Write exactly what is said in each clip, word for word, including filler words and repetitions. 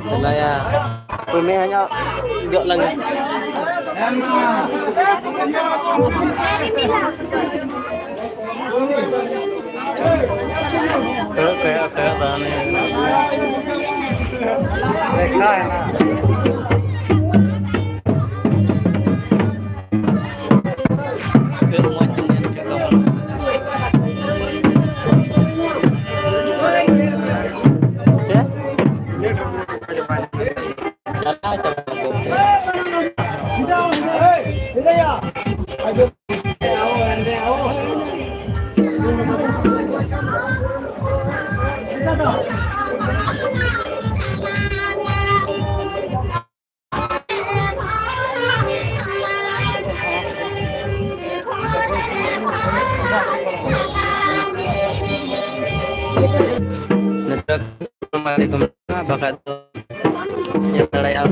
ᱪᱟᱞᱟᱭᱟ᱾ ᱯᱩᱱᱭᱟᱹ ᱧᱚᱜ ᱡᱚᱜ ᱞᱟᱝ᱾ ᱠᱚᱭᱚᱜ, ᱠᱚᱭᱚᱜ, ᱠᱚᱭᱚᱜ ᱫᱟᱲᱟᱱ ᱦᱩᱭᱩᱜ ᱠᱟᱱᱟ᱾ ᱫᱮᱠᱷᱟ ᱦᱮᱱᱟᱜ᱾ ᱪᱮᱫ? ᱪᱟᱞᱟᱣ ᱪᱟᱞᱟᱣ ᱠᱚ᱾ ᱱᱤᱛᱚᱜ ᱵᱟᱠᱷᱟᱡ ᱫᱚ ᱧᱮᱞ ᱫᱟᱲᱮᱭᱟᱜᱼᱟ᱾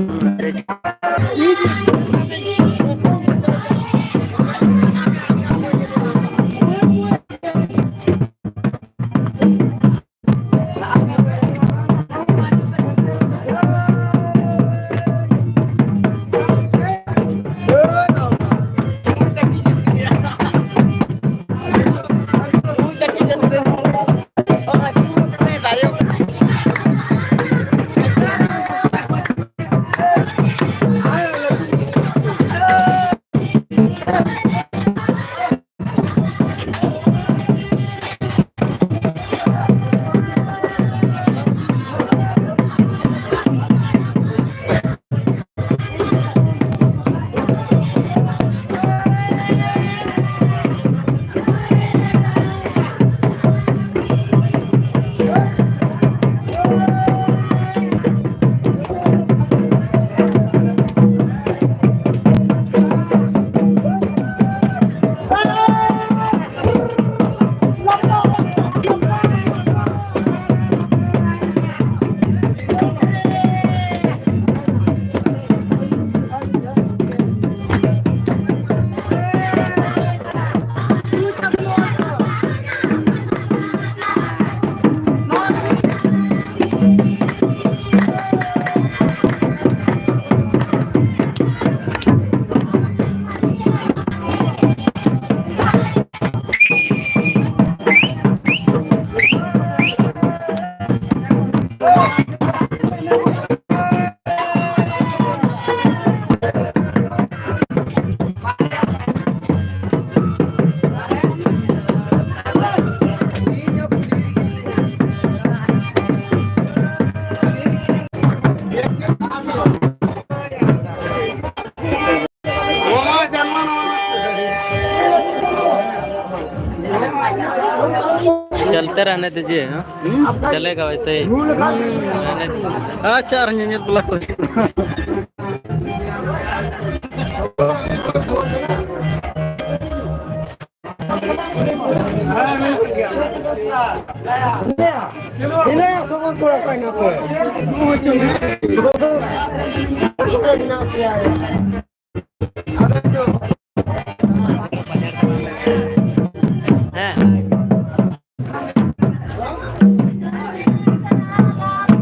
चलते रहने दीजिए, हाँ? चलेगा वैसे ही। रहने दीजिए। ᱟᱪᱪᱷᱟ, ᱟᱨ ᱧᱮᱧᱮᱞ ᱯᱮᱲᱟ ᱠᱚ᱾ ᱤᱱᱟᱹ ᱥᱚᱢᱚᱭ ᱠᱚᱲᱟ ᱠᱚ ᱤᱱᱟᱹ ᱠᱚ᱾ ᱦᱮᱸ᱾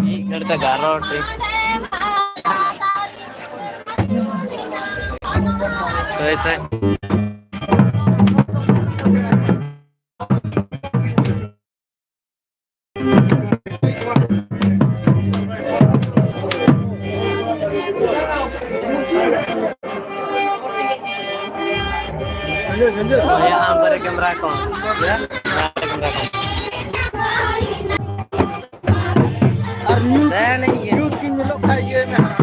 ᱢᱤᱫ ᱜᱷᱟᱹᱲᱤ ᱛᱮ ᱜᱟᱨᱚ ᱴᱤ᱾ ᱦᱳᱭ ᱥᱮ᱾ ᱵᱷᱟᱭᱟ, ᱦᱟᱸ ᱵᱟᱨᱮ ᱠᱮᱢᱨᱟ ᱠᱚ᱾ ᱦᱟᱸ ᱵᱟᱨᱮ ᱠᱮᱢᱨᱟ ᱠᱚ᱾ ᱟᱨ ᱢᱤᱭᱩᱴ, ᱥᱮ ᱱᱟᱦᱤᱸ ᱦᱮᱸ? ᱢᱤᱭᱩᱴ ᱠᱤᱱ ᱧᱮᱞᱚᱜ ᱠᱷᱟᱡ ᱤᱭᱟᱹ ᱢᱮ ᱦᱟᱸᱜ᱾